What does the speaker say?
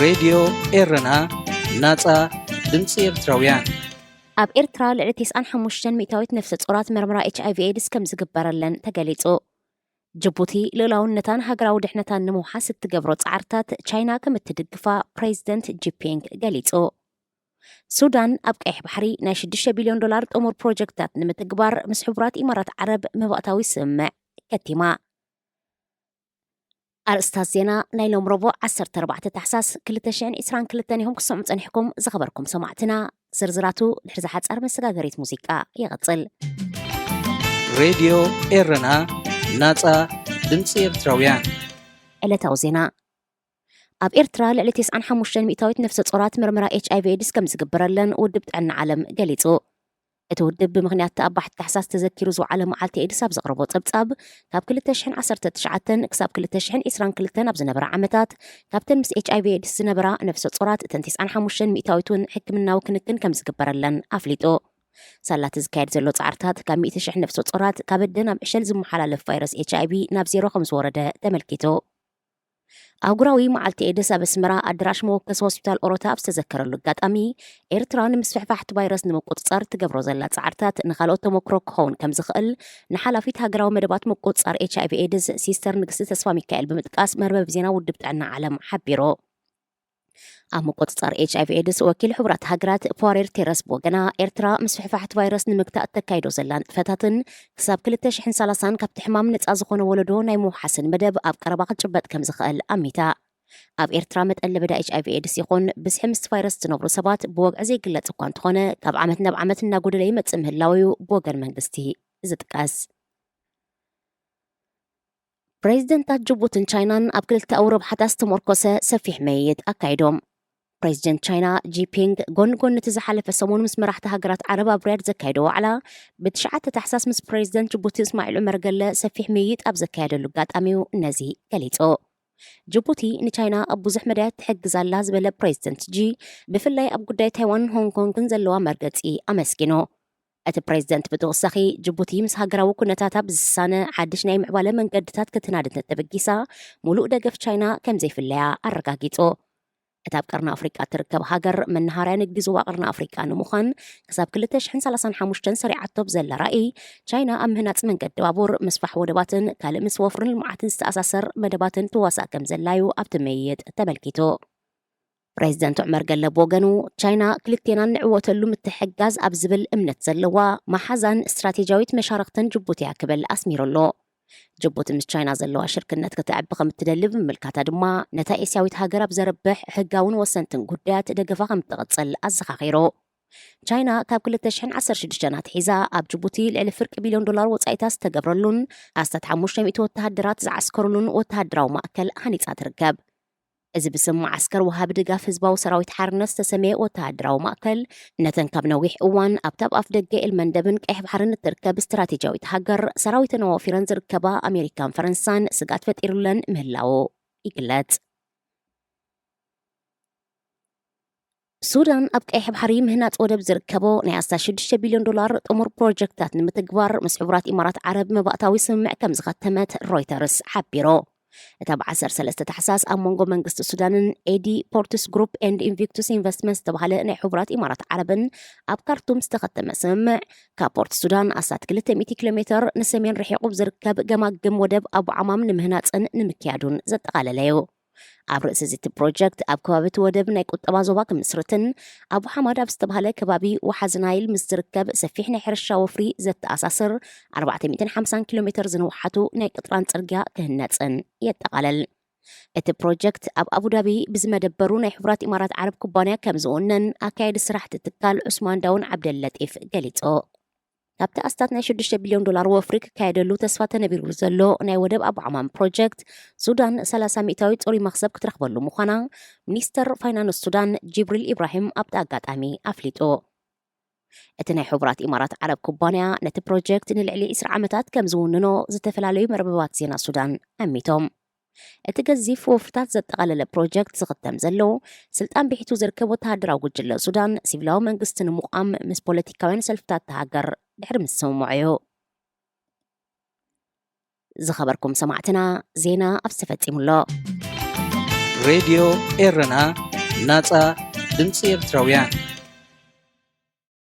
ሬድዮ ኤረና፣ ናጻ ድምጺ ኤርትራውያን። ኣብ ኤርትራ ልዕሊ ተስዓን ሓሙሽተን ሚእታዊት ነፍሰ ጾራት መርመራ ኤች ኣይቪ ኤድስ ከም ዝግበረለን ተገሊጹ። ጅቡቲ ልኡላውነታን ሃገራዊ ድሕነታን ንምውሓስ እትገብሮ ጻዕርታት ቻይና ከም እትድግፋ ፕሬዚደንት ጂፒንግ ገሊጹ። ሱዳን ኣብ ቀይሕ ባሕሪ ናይ ሽዱሽተ ቢልዮን ዶላር ጥሙር ፕሮጀክታት ንምትግባር ምስ ሕቡራት ኢማራት ዓረብ መባእታዊ ስምምዕ ከቲማ። ኣርእስታት ዜና ናይ ሎም ረቡዕ ዓሰርተ ኣርባዕተ ታሕሳስ ክልተ ሽሕን ዕስራን ክልተን ኢኹም ክሰምዑ ጸኒሕኩም። ዝኸበርኩም ሰማዕትና፣ ዝርዝራቱ ድሕሪ ዝሓጻር መሰጋገሪት ሙዚቃ ይቕጽል። ሬድዮ ኤረና፣ ናጻ ድምጺ ኤርትራውያን። ዕለታዊ ዜና። ኣብ ኤርትራ ልዕሊ ተስዓን ሓሙሽተን ሚእታዊት ነፍሰ ጾራት መርመራ ኤች ኣይቪ ኤድስ ከም ዝግበረለን ውድብ ጥዕና ዓለም ገሊጹ። እቲ ውድብ ብምኽንያት ተኣባሕቲ ታሕሳስ ተዘኪሩ ዝወዓለ መዓልቲ ኤድስ ኣብ ዘቕረቦ ጸብጻብ፣ ካብ ክልተ ሽሕን ዓሰርተ ትሽዓተን ክሳብ ክልተ ሽሕን ዕስራን ክልተን ኣብ ዝነበረ ዓመታት፣ ካብተን ምስ ኤች ኣይቪ ኤድስ ዝነበራ ነፍሰ ጾራት እተን ተስዓን ሓሙሽተን ሚእታዊት እውን ሕክምናዊ ክንክን ከም ዝግበረለን ኣፍሊጡ። ሳላቲ ዝካየድ ዘሎ ጻዕርታት ካብ ሚእቲ ሽሕ ነፍሰ ጾራት ካብ ኣደ ናብ ዕሸል ዝመሓላለፍ ቫይረስ ኤች ኣይቪ ናብ ዜሮ ከም ዝወረደ ተመልኪቱ። ኣህጉራዊ መዓልቲ ኤድስ ኣብ ኣስመራ ኣደራሽ መወከሲ ሆስፒታል ኦሮታ ኣብ ዝተዘከረሉ ኣጋጣሚ፣ ኤርትራ ንምስፍሕፋሕ እቲ ቫይረስ ንምቁጽጻር ትገብሮ ዘላ ጻዕርታት ንኻልኦት ተመክሮ ክኸውን ከም ዝኽእል ንሓላፊት ሃገራዊ መደባት ምቁጽጻር ኤች ኣይቪ ኤድስ ሲስተር ንግስቲ ተስፋ ሚካኤል ብምጥቃስ መርበብ ዜና ውድብ ጥዕና ዓለም ሓቢሩ። ኣብ ምቁጽጻር ኤች ኣይቪ ኤድስ ወኪል ሕቡራት ሃገራት ፖሬር ቴረስ ብወገና፣ ኤርትራ ምስፍሕፋሕ እቲ ቫይረስ ንምግታእ እተካይዶ ዘላ ንጥፈታትን ክሳብ ክልተ ሽሕን ሰላሳን ካብቲ ሕማም ነጻ ዝኾነ ወለዶ ናይ ምውሓስን መደብ ኣብ ቀረባ ክጭበጥ ከም ዝኽእል ኣሚታ። ኣብ ኤርትራ መጠን ለበዳ ኤች ኣይቪ ኤድስ ይኹን ብዝሒ ምስቲ ቫይረስ ዝነብሩ ሰባት ብወግዒ ዘይግለጽ እኳ እንተኾነ፣ ካብ ዓመት ናብ ዓመት እናጎደለ ይመጽእ ምህላው እዩ ብወገን መንግስቲ ዝጥቀስ። ፕሬዚደንታት ጅቡትን ቻይናን ኣብ ክልተኣዊ ረብሓታት ዝተመርኮሰ ሰፊሕ ምይይጥ ኣካይዶም። ፕሬዚደንት ቻይና ጂፒንግ ጎኒ ጎኒ እቲ ዝሓለፈ ሰሙን ምስ መራሕቲ ሃገራት ዓረብ ኣብ ሪያድ ዘካየዶ ዋዕላ፣ ብትሽዓተ ታሕሳስ ምስ ፕሬዚደንት ጅቡቲ እስማዒል ዑመር ገለ ሰፊሕ ምይይጥ ኣብ ዘካየደሉ ኣጋጣሚ እዩ ነዚ ገሊጹ። ጅቡቲ ንቻይና ኣብ ብዙሕ መዳያት ትሕግዝ ኣላ ዝበለ ፕሬዚደንት ጂ፣ ብፍላይ ኣብ ጉዳይ ታይዋንን ሆንግ ኮንግን ዘለዋ መርገጺ ኣመስጊኑ። እቲ ፕሬዚደንት ብተወሳኺ፣ ጅቡቲ ምስ ሃገራዊ ኩነታታ ብዝሳነ ሓድሽ ናይ ምዕባለ መንገድታት ክትናድድ እንተተበጊሳ፣ ሙሉእ ደገፍ ቻይና ከም ዘይፍለያ ኣረጋጊጹ። እታ ኣብ ቀርኒ ኣፍሪቃ እትርከብ ሃገር፣ መናሃርያ ንግዲ ዞባ ቀርኒ ኣፍሪቃ ንምዃን ክሳብ ክልተ ሽሕን ሰላሳን ሓሙሽተን ሰሪዓቶ ብዘላ ራእይ፣ ቻይና ኣብ ምህናጽ መንገዲ ባቡር፣ ምስፋሕ ወደባትን ካልእ ምስ ወፍርን ልምዓትን ዝተኣሳሰር መደባትን ትዋሳእ ከም ዘላ እዩ ኣብቲ ምይይጥ ተመልኪቱ። ፕሬዚደንት ዑመር ገለ ብወገኑ፣ ቻይና ክልቴና ንዕወተሉ ምትሕግጋዝ ኣብ ዝብል እምነት ዘለዋ መሓዛን ስትራቴጂያዊት መሻርኽትን ጅቡቲ እያ ክብል ኣስሚሩ ኣሎ። ጅቡቲ ምስ ቻይና ዘለዋ ሽርክነት ከተዕቢ ከም እትደሊ ብምምልካታ ድማ፣ ነታ ኤስያዊት ሃገር ኣብ ዘርብሕ ህጋውን ወሰንትን ጉዳያት ደገፋ ከም እትቕጽል ኣዘኻኺሩ። ቻይና ካብ ክልተ ሽሕን ዓሰርተ ሽዱሽተን ኣትሒዛ ኣብ ጅቡቲ ልዕሊ ፍርቂ ቢልዮን ዶላር ወጻኢታት ዝተገብረሉን ኣስታት ሓሙሽተ ሚእቲ ወተሃደራት ዝዓስከሩሉን ወተሃደራዊ ማእከል ሃኒጻ ትርከብ። እዚ ብስም መዓስከር ወሃቢ ድጋፍ ህዝባዊ ሰራዊት ሓርነት ዝተሰመየ ወተሃደራዊ ማእከል፣ ነተን ካብ ነዊሕ እዋን ኣብታ ኣብ ኣፍ ደገ ኤልመንደብን ቀይሕ ባሕርን እትርከብ ስትራቴጂያዊት ሃገር ሰራዊተን ኣዋፊረን ዝርከባ ኣሜሪካን ፈረንሳን ስግኣት ፈጢሩለን ምህላዉ ይግለጽ። ሱዳን ኣብ ቀይሕ ባሕሪ ምህናጽ ወደብ ዝርከቦ ናይ ኣስታት ሽዱሽተ ቢልዮን ዶላር ጥሙር ፕሮጀክታት ንምትግባር ምስ ሕቡራት ኢማራት ዓረብ መባእታዊ ስምምዕ ከም ዝኸተመት ሮይተርስ ሓቢሩ። እታ ብ ዓሰርተ ሰለስተ ታሕሳስ ኣብ መንጎ መንግስቲ ሱዳንን ኤዲ ፖርትስ ግሩፕ ኤንድ ኢንቪክቱስ ኢንቨስትመንት ዝተባህለ ናይ ሕቡራት ኢማራት ዓረብን ኣብ ካርቱም ዝተኸተመ ስምምዕ፣ ካብ ፖርት ሱዳን ኣስታት ክልተ ሚእቲ ኪሎ ሜትር ንሰሜን ርሒቑ ዝርከብ ገማግም ወደብ ኣቡ ዓማም ንምህናጽን ንምክያዱን ዘጠቓለለ እዩ። ኣብ ርእሲ እዚ እቲ ፕሮጀክት፣ ኣብ ከባቢ እቲ ወደብ ናይ ቁጠባ ዞባ ክምስርትን፣ ኣቡ ሓማድ ኣብ ዝተባህለ ከባቢ ወሓዚ ናይል ምስ ዝርከብ ሰፊሕ ናይ ሕርሻ ወፍሪ ዘተኣሳስር ኣርባዕተ ሚእትን ሓምሳን ኪሎ ሜትር ዝንውሓቱ ናይ ቅጥራን ጽርግያ ክህነጽን የጠቓልል። እቲ ፕሮጀክት ኣብ ኣቡዳቢ ብዝመደበሩ ናይ ሕቡራት ኢማራት ዓረብ ኩባንያ ከም ዝውነን ኣካያዲ ስራሕቲ ትካል ዑስማን ዳውን ዓብደል ለጢፍ ገሊጹ። ካብቲ ኣስታት ናይ ሽዱሽተ ቢልዮን ዶላር ወፍሪ ክካየደሉ ተስፋ ተነቢሩ ዘሎ ናይ ወደብ ኣቡ ዓማም ፕሮጀክት፣ ሱዳን ሰላሳ ሚእታዊት ጽሩይ መኽሰብ ክትረኽበሉ ምዃና ሚኒስተር ፋይናንስ ሱዳን ጅብሪል ኢብራሂም ኣብቲ ኣጋጣሚ ኣፍሊጡ። እቲ ናይ ሕቡራት ኢማራት ዓረብ ኩባንያ ነቲ ፕሮጀክት ንልዕሊ ዕስራ ዓመታት ከም ዝውንኖ ዝተፈላለዩ መርበባት ዜና ሱዳን ኣሚቶም። እቲ ገዚፍ ወፍርታት ዘጠቓለለ ፕሮጀክት ዝኽተም ዘሎ፣ ስልጣን ብሒቱ ዝርከብ ወተሃደራዊ ጉጅለ ሱዳን፣ ሲቪላዊ መንግስቲ ንምቋም ምስ ፖለቲካውያን ሰልፍታት እታ ሃገር ድሕሪ ምስምምዑ እዩ። ዝኸበርኩም ሰማዕትና፣ ዜና ኣብዚ ተፈጺሙ ኣሎ። ሬድዮ ኤረና፣ ናጻ ድምጺ ኤርትራውያን።